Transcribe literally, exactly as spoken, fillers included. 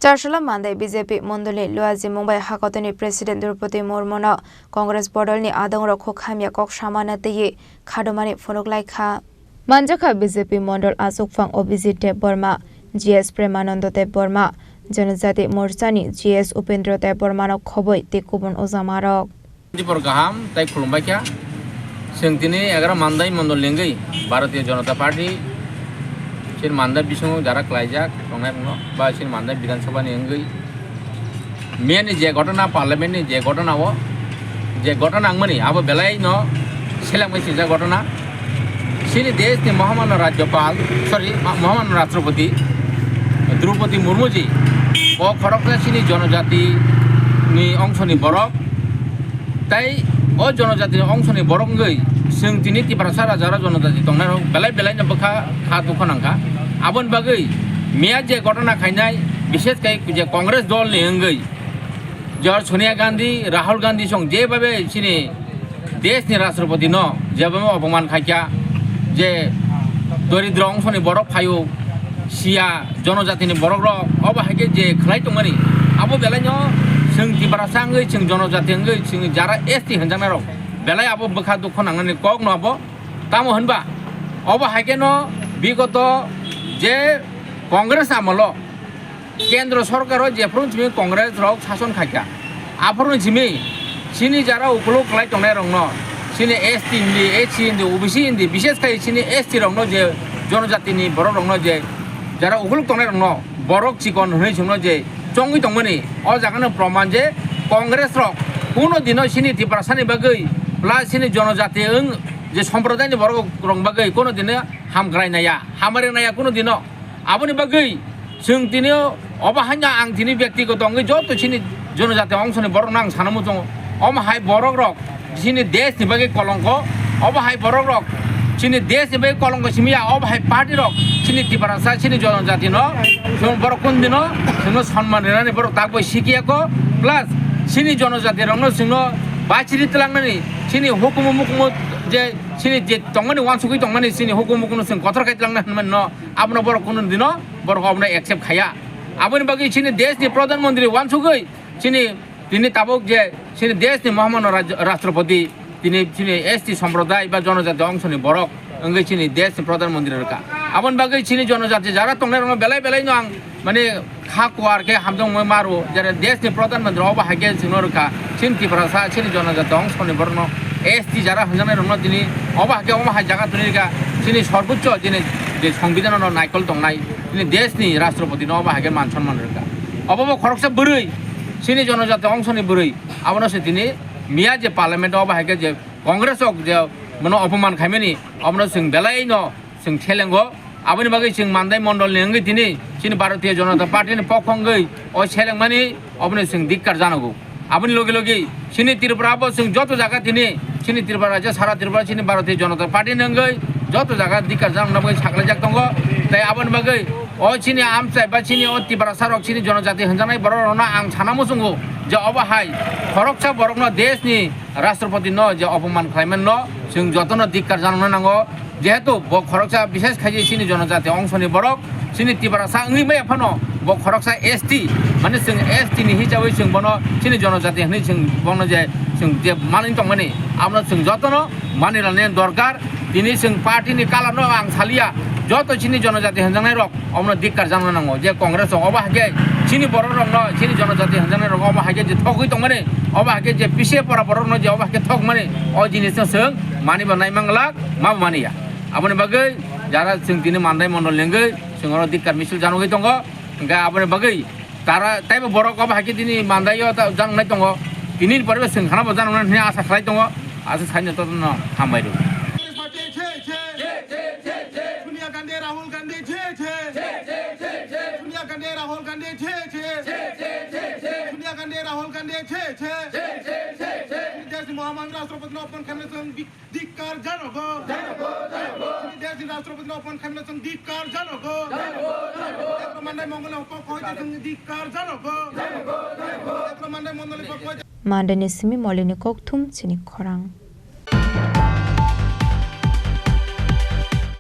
Tasala Mandai B J P mondolni luajimung bai hakotoni President Droupadi Murmuno Congress bodolni adongrok khuk hamya kok samana twiwi khadomani phunuk laikha. Manjakha B J P mondol achukphang Abhijit Debbarma, G S Premanando Debbarma, Janajati Morchani G S Upendra Debbarmano khoboi tei kubun ojamarok. Jibor kaham tai khulumbai kha. Chwng tini egaroh Mandai mondol ni wngwi Bharatiya Janata Party chini Mandai bisingo jara klaijak tongnai rokno ba chini Mandai Bidhan Sabha ni wngwi miya ni je ghotona, Parliament ni je ghotona o je ghotona wngmani abo belai no seleng bai swijak ghotona. Chini desh ni Mahamano Rajyapal, sorry, Ma-, Mahamano Rashtrapati Droupadi Murmu ji, o khoroksa chini jonojati ni ongso ni borok. Tai o jonojati ni ongso ni borok wngwi chwng tini Tiprasa raja o jonojati tongnai rok belai belai no bwkha kha dukho nangkha. Aboni bagwi miya je ghotona khainai, bishes kai je Congress dol ni wngwi George Sonia Gandhi, Rahul Gandhi song je babe chini desh ni Rashtrapati no je babe opoman khaikha, je doridro ongso ni borok phaio, siya jonojati ni borok rok obo hai khe je khlai tongmani, abo belai no chwng Tiprasa wngwi, chwng jonojati wngwi, chwng jara S T hwnjaknai rok belai abo bwkha dukho nangnani kok no abo. Tamo hwnba obo hai khe no bigoto je Congress amolo Kendro sorkaro jephru simi Congress rok sason khaikha, aphuru simi chini jara ukuluk kwlai tongnai rokno, chini S T hindi, S C hindi, O B C hindi, bishes khai chini S T rokno je jonojatini borok rokno je jara ukuluk tongnai rokno borok chikon hwnwi chwngno je chongwi tongmani, o jagano proman je Congress rok kuno dino chini Tiprasani bagwi plus chini jonojati wng je somprodayni borok rok bagwi kuno dino hamkrai naya, hamari naya kuno dino. Aboni bagwi chwng tini obo haino ang tini byaktigoto wngwi joto chini jonojati ongsoni borokno ang sana muchungo. Omo hai borok rok chini desh ni bagwi kolongko, obo hai borok rok chini desh ni bagwi kolongko simi ya, obo hai party rok chini Tiprasa chini jonojati no chwng borok kun dino chwngno sonman rinani borok tak bai sikiyako, plus chini jonojati rokno chwngno bachiri tlangnani chini hukumu mukumu je chini je tongmani wansugwi tongmani chini hukumu mukumu chwng kotor khai tlangna hwnmani no. Abono borok kunu dino borok abono accept khaya. Aboni bagwi chini desh ni pradhan mantri wansugwi chini tini tabuk je chini desh ni Mahamano Raj-, Rashtrapati tini chini S T somproday ba jonojati ongsoni borok wngwi chini desh ni pradhan mantri rwkha. Aboni bagwi chini jonojati jara tongnai rokno belai belai no ang mane kha kuar khe hamjakmani maro, jera desh ni pradhan mantri obo hai khe chwngno rwkha, chini Tiprasa, chini jonojati ongsoni borokno, S T jara hwnjaknai rokno tini obo hai khe omo hai jaga tuni rwkha, chini sorbochcho chini je songbidhano naikol tongnai, chini desh ni rashtrapati no obo hai khe man sonman rwkha. Obo bo khoroksa bwrwi, chini jonojati ongsoni bwrwi, abono se tini miya je parliament obo hai khe je Congress rok je bono opoman khaimani, obono chwng belai no chwng selengo. Aboni bagwi chwng Mandai mondol ni wngwi tini chini Bharatiya Janata Party ni pokho wngwi o selengmani oboni chwng dikkar janogo. Aboni logi logi chini Tripura bo chwng joto jaga tini chini Tripura rajya sara Tripura chini Bharatiya Janata Party ni wngwi joto jaga dikkar janokna bagwi saklaijak tongo. Tai aboni bagwi o chini amchai ba chini o Tiprasa rok chini jonojati hwnjaknai borok rokno ang sana muchungo je obo hai khoroksa borokno desh ni Rashtrapati no je opoman khlaimani no chwng jotono dikkar janokna nango. Jehetu bo khoroksa bishes khai je chini jonojati ongsoni borok, chini Tiprasa wngwi maya phano bo khoroksa S T, mane chwng S T ni hisabwi chwng bono chini jonojati hwnwi chwng bono je chwng je manwi tongmani, abono chwng jotono mani rwnani dorkar. Tini chwng party ni colour no ang salia, joto chini jonojati hwnjaknai rok omono dikkar jakna nango je Congress rok obo hai khe chini borok rokno chini jonojati hwnjaknai rok obo hai khe je thogwi tongmani, obo hai khe je pise pora borok no je obo hai khe thokmani, o jinis no chwng mani bo nai manglak, ma bo mani ya. Aboni bagwi jara chwng tini Mandai mondol ni wngwi chwng oro dikkar misil janogwi tongo, hwnkhe aboni bagwi tara taibo borok obo hai khe tini Mandai o ta janoknai tongo, tini ni pore bo chwng khana bo janoknai hwnwi asa khlai tongo, asa saino to no hambai rw. Sonia Gandhi, Rahul Gandhi, jai jai. Sonia Gandhi, Rahul Gandhi, jai jai. Sonia Gandhi, Rahul Gandhi, jai jai. Chini desh ni Mahamani Rashtrapati no opoman khaimani chwng dik-, dikkar janogo. Chini desh ni Rashtrapati no opoman khaimani chwng dikkar janogo. Ekro Mandai mondol ni pokho hoite chwng dikkar janogo. Ekro Mandai mondol ni pokho hoite. Mandai ni simi Molini kokthum chini khorang.